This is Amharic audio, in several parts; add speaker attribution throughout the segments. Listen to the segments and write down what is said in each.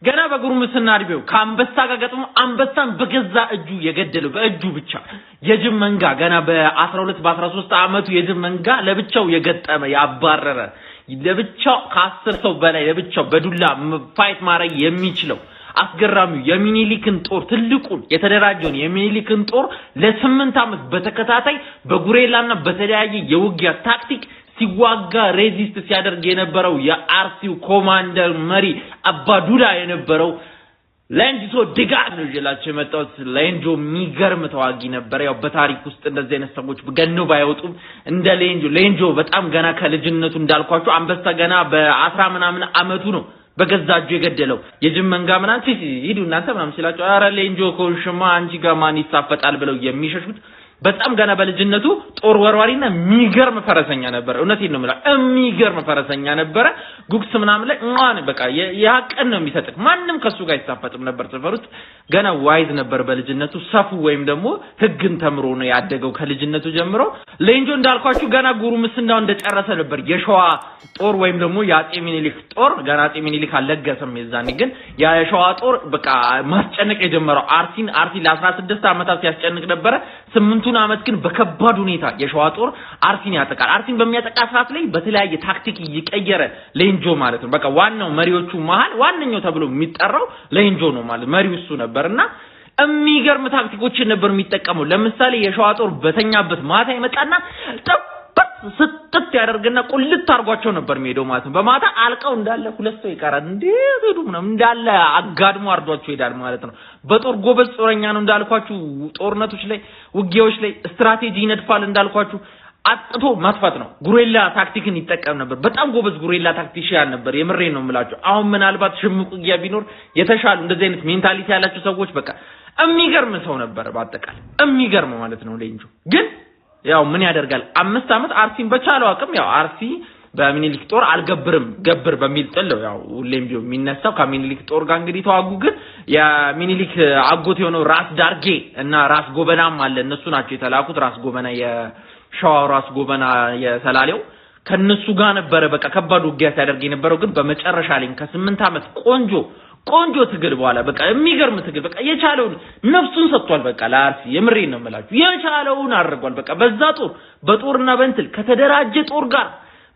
Speaker 1: ገና በጉርምስና እድሜው ከአንበሳ ጋር ገጥሞ አንበሳን በገዛ እጁ የገደለው፣ በእጁ ብቻ የጅብ መንጋ፣ ገና በ12 በ13 ዓመቱ የጅብ መንጋ ለብቻው የገጠመ፣ ያባረረ፣ ለብቻው ከ10 ሰው በላይ ለብቻው በዱላ fight ማድረግ የሚችለው አስገራሚው፣ የሚኒሊክን ጦር፣ ትልቁን የተደራጀውን የሚኒሊክን ጦር ለ8 ዓመት በተከታታይ በ guerrilla ና በተለያየ የውጊያ ታክቲክ ሲዋጋ፣ resist ሲያደርግ የነበረው፣ የአርሲው commander መሪ አባዱላ የነበረው ሌንጂሶ ዲጋጋ ነው ይዤላችሁ የመጣሁት። ሌንጆ የሚገርም ተዋጊ ነበረ። ያው በታሪክ ውስጥ እንደዚህ አይነት ሰዎች ገነው ባይወጡም እንደ ሌንጆ፣ ሌንጆ በጣም ገና ከልጅነቱ እንዳልኳችሁ አንበሳ ገና በ10 ምናምን አመቱ ነው በገዛ እጁ የገደለው። የጅብ መንጋ ምናምን ሂዱ እናንተ ምናምን ሲላቸው ኧረ ሌንጆ ከሆንሽማ አንቺ ጋር ማን ይሳፈጣል ብለው የሚሸሹት፣ በጣም ገና በልጅነቱ ጦር ወርዋሪና የሚገርም ፈረሰኛ ነበረ። እውነቴን ነው የምልህ፣ የሚገርም ፈረሰኛ ነበረ። ጉግስ ምናምን ላይ እንኳን በቃ የሀቅን ነው የሚሰጥህ። ማንም ከሱ ጋር አይሳፈጥም ነበር ሰፈር ውስጥ። ገና wise ነበር በልጅነቱ። ሰፉ ወይም ደግሞ ህግን ተምሮ ነው ያደገው ከልጅነቱ ጀምሮ። ሌንጆ እንዳልኳችሁ ገና ጉርምስናው እንደጨረሰ ነበር የሸዋ ጦር ወይም ደግሞ የአጼ ሚኒሊክ ጦር፣ ገና አጼ ሚኒሊክ አልለገሰም የዛኔ፣ ግን የሸዋ ጦር በቃ ማስጨነቅ የጀመረው አርሲን። አርሲ ለ16 ዓመታት ሲያስጨንቅ ነበረ። 8ቱን ዓመት ግን በከባድ ሁኔታ የሸዋ ጦር አርሲን ያጠቃል። አርሲን በሚያጠቃ ሰዓት ላይ በተለያየ ታክቲክ እየቀየረ ሌንጆ ማለት ነው። በቃ ዋናው መሪዎቹ መሃል ዋነኛው ተብሎ የሚጠራው ሌንጆ ነው፣ ማለት መሪው እሱ ነበርና የሚገርም ታክቲኮችን ነበር የሚጠቀመው። ለምሳሌ የሸዋ ጦር በተኛበት ማታ ይመጣና ጠበጥ ስጥት ያደርግና ቁልት አድርጓቸው ነበር የሚሄደው ማለት ነው። በማታ አልቀው እንዳለ ሁለት ሰው ይቀራል። እንዴ ሄዱ ምናምን እንዳለ አጋድሞ አርዷቸው ይሄዳል ማለት ነው። በጦር ጎበዝ ጦረኛ ነው እንዳልኳችሁ። ጦርነቶች ላይ፣ ውጊያዎች ላይ ስትራቴጂ ይነድፋል እንዳልኳችሁ። አጥቅቶ ማጥፋት ነው። Guerrilla tactic ን ይጠቀም ነበር። በጣም ጎበዝ guerrilla tactician ነበር። የምሬን ነው የምላችሁ። አሁን ምናልባት ሽምቅ ውጊያ ቢኖር የተሻሉ እንደዚህ አይነት mentality ያላቸው ሰዎች፣ በቃ የሚገርም ሰው ነበር። በአጠቃላይ የሚገርም ማለት ነው። ሌንጆ ግን ያው ምን ያደርጋል፣ 5 ዓመት አርሲን በቻለው አቅም፣ ያው አርሲ በሚኒሊክ ጦር አልገብርም ገብር በሚል ጥል ያው ሁሌም ቢሆን የሚነሳው ከሚኒሊክ ጦር ጋር እንግዲህ ተዋጉ። ግን የሚኒሊክ አጎት የሆነው ራስ ዳርጌ እና ራስ ጎበናም አለ፣ እነሱ ናቸው የተላኩት። ራስ ጎበና የሸዋው ራስ ጎበና የሰላሌው ከነሱ ጋር ነበረ በቃ ከባድ ውጊያ ሲያደርግ የነበረው። ግን በመጨረሻ ላይ ከ8 ዓመት ቆንጆ ቆንጆ ትግል በኋላ፣ በቃ የሚገርም ትግል፣ በቃ የቻለውን ነፍሱን ሰጥቷል። በቃ ለአርሲ፣ የምሬን ነው የምላችሁ፣ የቻለውን አድርጓል። በቃ በዛ ጦር፣ በጦርና በእንትል ከተደራጀ ጦር ጋር፣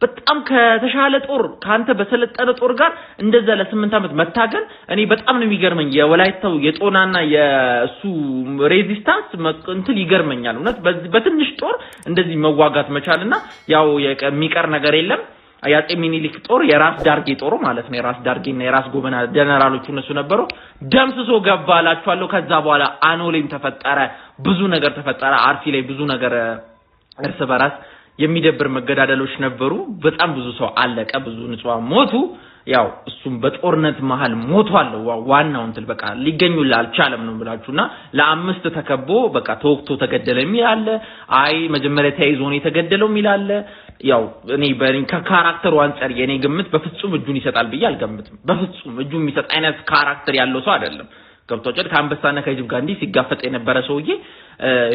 Speaker 1: በጣም ከተሻለ ጦር፣ ከአንተ በሰለጠነ ጦር ጋር እንደዛ ለ8 ዓመት መታገል እኔ በጣም ነው የሚገርመኝ። የወላይታው የጦናና የእሱ resistance እንትን ይገርመኛል። እውነት በትንሽ ጦር እንደዚህ መዋጋት መቻልና ያው የሚቀር ነገር የለም። የአጼ ሚኒሊክ ጦር፣ የራስ ዳርጌ ጦር ማለት ነው። የራስ ዳርጌና የራስ ጎበና ጀነራሎቹ እነሱ ነበሩ። ደምስሶ ገባላችኋለሁ። ከዛ በኋላ አኖሌም ተፈጠረ፣ ብዙ ነገር ተፈጠረ። አርሲ ላይ ብዙ ነገር እርስ በራስ የሚደብር መገዳደሎች ነበሩ። በጣም ብዙ ሰው አለቀ፣ ብዙ ንጹሃን ሞቱ። ያው እሱም በጦርነት መሀል ሞቷል። ዋናው እንትን በቃ ሊገኙልህ አልቻለም ነው ብላችሁና ለአምስት ተከቦ በቃ ተወግቶ ተገደለ የሚል አለ። አይ መጀመሪያ ተያይዞ ነው የተገደለው የሚል አለ። ያው እኔ ከ character ኡ አንጻር የኔ ግምት በፍጹም እጁን ይሰጣል ብዬ አልገምትም። በፍጹም እጁን የሚሰጥ አይነት character ያለው ሰው አይደለም። ገብቷችኋል? ከአንበሳና ከጅብ ጋር እንዲህ ሲጋፈጥ የነበረ ሰውዬ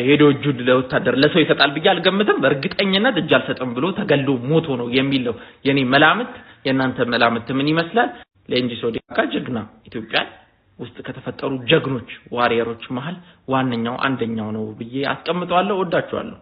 Speaker 1: ሄዶ እጁን ለወታደር ለሰው ይሰጣል ብዬ አልገምትም። በእርግጠኝነት እጅ አልሰጥም ብሎ ተገሎ ሞቶ ነው የሚል ነው የኔ መላምት። የእናንተ መላምት ምን ይመስላል? ሌንጂሶ ዲጋጋ ጀግና፣ ኢትዮጵያን ውስጥ ከተፈጠሩ ጀግኖች warrior ኦች መሀል ዋነኛው አንደኛው ነው ብዬ አስቀምጠዋለሁ። እወዳችኋለሁ።